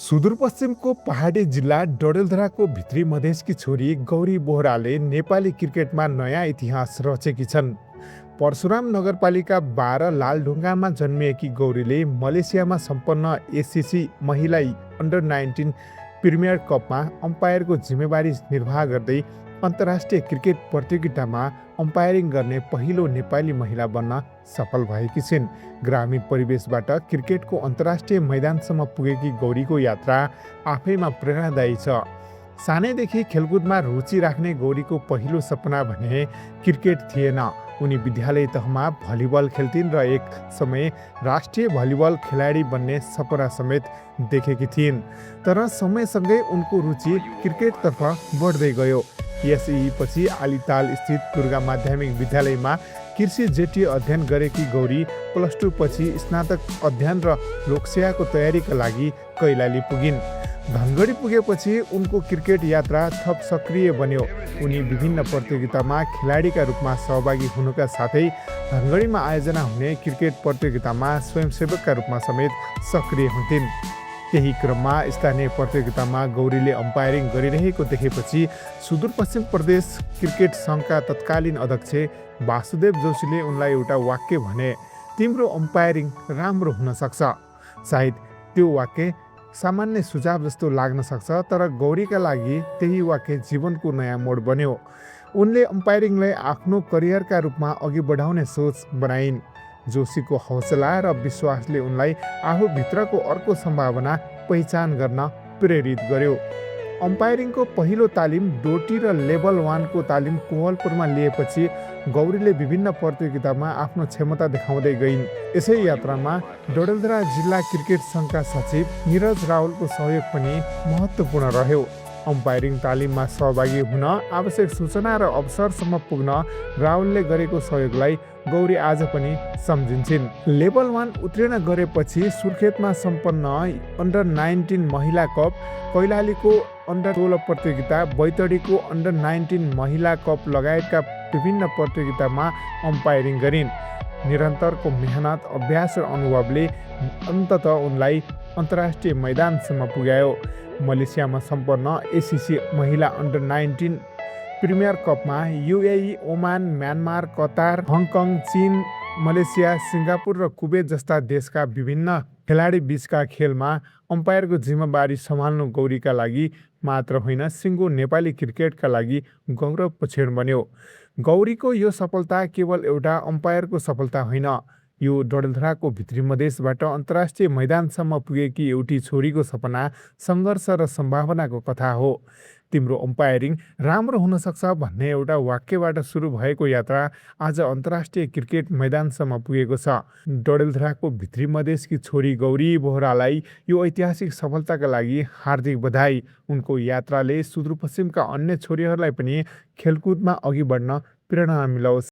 सुदूरपश्चिमको पहाडी जिल्ला डडेलधुराको भित्री मधेसकी छोरी गौरी बोहराले नेपाली क्रिकेटमा नयाँ इतिहास रचेकी छन्। परशुराम नगरपालिका 12 लालढुङ्गामा जन्मिएकी गौरीले मलेसियामा सम्पन्न एसिसी महिला अन्डर 19 प्रिमियर कपमा अम्पायरको जिम्मेवारी निर्वाह गर्दै अन्तर्राष्ट्रिय क्रिकेट प्रतियोगितामा अम्पायरिङ गर्ने पहिलो नेपाली महिला बन्न सफल भएकी छिन्। ग्रामीण परिवेशबाट क्रिकेटको अन्तर्राष्ट्रिय मैदानसम्म पुगेकी गौरीको यात्रा आफैमा प्रेरणादायी छ। सानैदेखि खेलकुदमा रुचि राख्ने गौरीको पहिलो सपना भने क्रिकेट थिएन। उनी विद्यालय तहमा भलिबल खेल्थिन् र एक समय राष्ट्रिय भलिबल खेलाडी बन्ने सपना समेत देखेकी थिइन्। तर समयसँगै उनको रुचि क्रिकेटतर्फ बढ्दै गयो। यसपछि आलिताल स्थित दुर्गा माध्यमिक विद्यालयमा कृषि जेटी अध्ययन गरेकी गौरी +2 पछि स्नातक अध्ययन र लोकसेवाको तयारीका लागि कैलाली पुगिन्। धनगढी पुगेपछि उनको क्रिकेट यात्रा थप सक्रिय बन्यो। उनी विभिन्न प्रतियोगितामा खेलाडीका रूपमा सहभागी हुनुका साथै धनगढीमा आयोजना हुने क्रिकेट प्रतियोगितामा स्वयंसेवकका रूपमा समेत सक्रिय हुन्थिन्। यही क्रममा स्थानीय प्रतियोगितामा गौरीले अम्पायरिङ गरिरहेको देखेपछि सुदूरपश्चिम प्रदेश क्रिकेट सङ्घका तत्कालीन अध्यक्ष वासुदेव जोशीले उनलाई एउटा वाक्य भने, तिम्रो अम्पायरिङ राम्रो हुन सक्छ। सायद त्यो वाक्य सामान्य सुझाव जस्तो लाग्न सक्छ, तर गौरीका लागि त्यही वाक्य जीवनको नयाँ मोड बन्यो। उनले अम्पायरिङलाई आफ्नो करियरका रूपमा अघि बढाउने सोच बनाइन्। जोशीको हौसला र विश्वासले उनलाई आफूभित्रको अर्को सम्भावना पहिचान गर्न प्रेरित गर्यो। अम्पायरिङको पहिलो तालिम डोटी र लेभल 1 को तालिम कोहलपुरमा लिएपछि गौरीले विभिन्न प्रतियोगितामा आफ्नो क्षमता देखाउँदै गइन्। यसै यात्रामा डडेलधुरा जिल्ला क्रिकेट सङ्घका सचिव निरज रावलको सहयोग पनि महत्त्वपूर्ण रह्यो। अम्पायरिङ तालिममा सहभागी हुन आवश्यक सूचना र अवसरसम्म पुग्न रावलले गरेको सहयोगलाई गौरी आज पनि सम्झिन्छन्। लेभल 1 उत्तीर्ण गरेपछि सुर्खेतमा सम्पन्न अन्डर 19 महिला कप, कैलालीको अन्डर 16 प्रतियोगिता, बैतडीको अन्डर 19 महिला कप लगायतका विभिन्न प्रतियोगितामा अम्पायरिङ गरिन्। निरन्तरको मेहनत, अभ्यास र अनुभवले अन्ततः उनलाई अन्तर्राष्ट्रिय मैदानसम्म पुर्यायो। मलेसियामा सम्पन्न एसिसी महिला अन्डर 19 प्रिमियर कपमा UAE, Oman, Myanmar, Qatar, Hong Kong, चीन, मलेसिया, सिङ्गापुर र कुवेत जस्ता देशका विभिन्न खेलाडी बीचका खेलमा अम्पायरको जिम्मेवारी सम्हाल्नु गौरीका लागि मात्र होइन, सिङ्गो नेपाली क्रिकेटका लागि गौरवको क्षण बन्यो। गौरीको यो सफलता केवल एउटा अम्पायरको सफलता होइन, यो डडेलधुराको भित्री मधेसबाट अन्तर्राष्ट्रिय मैदानसम्म पुगेकी एउटी छोरीको सपना, सङ्घर्ष र सम्भावनाको कथा हो। तिम्रो अम्पायरिङ राम्रो हुन सक्छ भन्ने एउटा वाक्यबाट सुरु भएको यात्रा आज अन्तर्राष्ट्रिय क्रिकेट मैदानसम्म पुगेको छ। डडेलधुराको भित्री मधेसकी छोरी गौरी बोहरालाई यो ऐतिहासिक सफलताका लागि हार्दिक बधाई। उनको यात्राले सुदूरपश्चिमका अन्य छोरीहरूलाई पनि खेलकुदमा अघि बढ्न प्रेरणा मिलोस्।